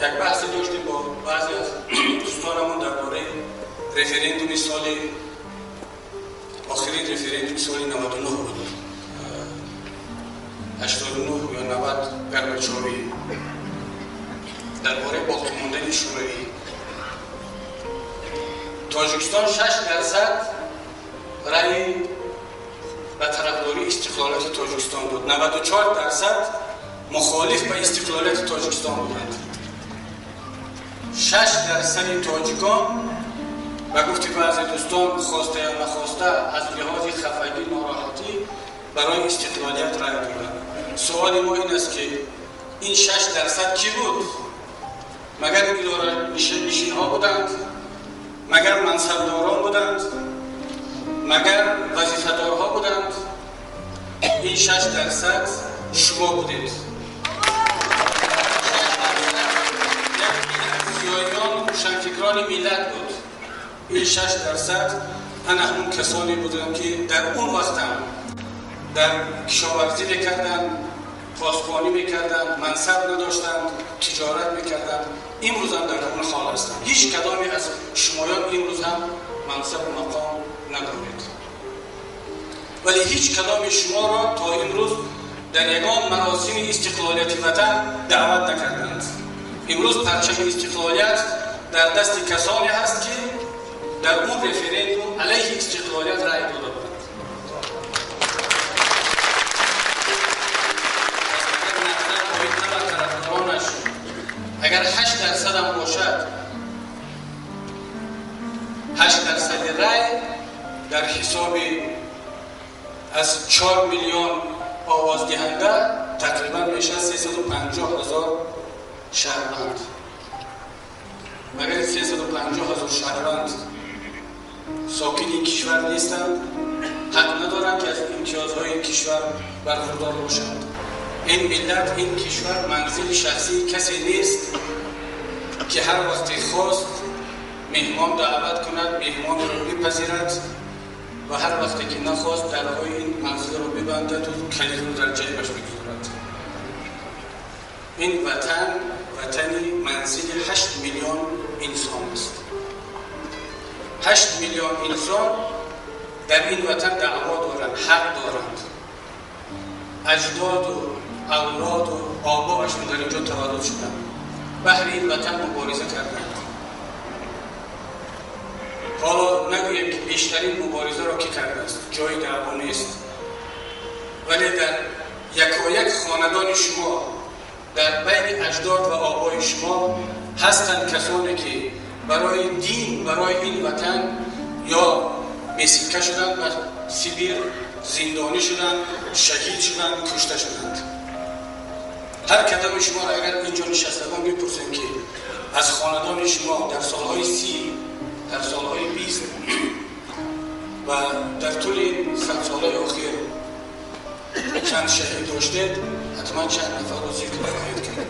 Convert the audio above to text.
Як баҳсе доштем бо баъзе аз дӯстонамон дар бораи референдуми соли охирин, референдуми соли 99 буд, 89 ё 90, Горбачовӣ, дар бораи боқӣ мондани Шӯравӣ. Тоҷикистон 6% раъи ба тарафдории истиқлолияти Тоҷикистон буд, 94% мухолиф ба истиқлолияти Тоҷикистон буданд. 6% тоҷикон, ба гуфти баъзе дӯстон, хоста ё нахоста, аз лиҳози хафагӣ, нороҳатӣ барои истиқлолият рай доданд. Суоли мо ин аст, ки ин 6% кӣ буд? Магар идоранишинҳо буданд? Магар мансабдорон буданд? Магар вазифадорҳо буданд? Ин 6% шумо будед. Зиёиён, рӯшанфикрони миллат буд. Ин 6% ана ҳамун касоне буданд, ки дар он вақтам дар кишоварзӣ мекарданд, посбонӣ мекарданд, мансаб надоштанд, тиҷорат мекарданд. Имрӯзам дар ҳамон ҳол ҳастанд. Ҳеҷ кадоме аз шумоён имрӯз ҳам мансабу мақом надоред, вале ҳеҷ кадоми шуморо то имрӯз дар ягон маросими истиқлолияти ватан даъват накарданд. Имрӯз парчами истиқлолият дар дасти касоне ҳаст, ки дар он референдум алайҳи истиқлолият рай дода буданд. Тарафдоронаш агар 8% ҳам бошад, 8% рай дар ҳисоби аз 4 миллион овоздиҳанда тақрибан мешавад 350 000 шаҳрванд. Магар 350 000 шаҳрванд сокини ин кишвар нестанд? Ҳақ надоранд, ки аз имтиёзҳои ин кишвар бархурдор бошанд? Ин миллат, ин кишвар манзили шахсии касе нест, ки ҳар вақте хост, меҳмон даъват кунад, меҳмонро бипазирад ва ҳар вақте ки нахост, дарҳои ин манзилро бибандаду калидро дар ҷайбаш бигузорад. Ин ватан ватани манзили 8 миллион инсон аст. 8 миллион инсон дар ин ватан даъво доранд, ҳақ доранд. Аҷдоду авлоду обоашон дар инҷо таваллуд шуданд, баҳри ин ватан мубориза карданд. Ҳоло нагӯем, ки бештарин муборизаро кӣ кардааст, ҷои даъво нест, вале дар якояк хонадони шумо, дар байни аҷдод ва обои шумо ҳастанд касоне, ки барои дин, барои ин ватан ё бесилка шуданд ба Сибир, зиндонӣ шуданд, шаҳид шуданд, кушта шуданд. Ҳар кадоми шуморо агар инҷо нишастагон мепурсем, ки аз хонадони шумо дар солҳои 30, дар солҳои 20 ва дар тӯли 100 солаи охир чанд шаҳид доштед, ҳатман чанд нафарро зикр хоҳед кард.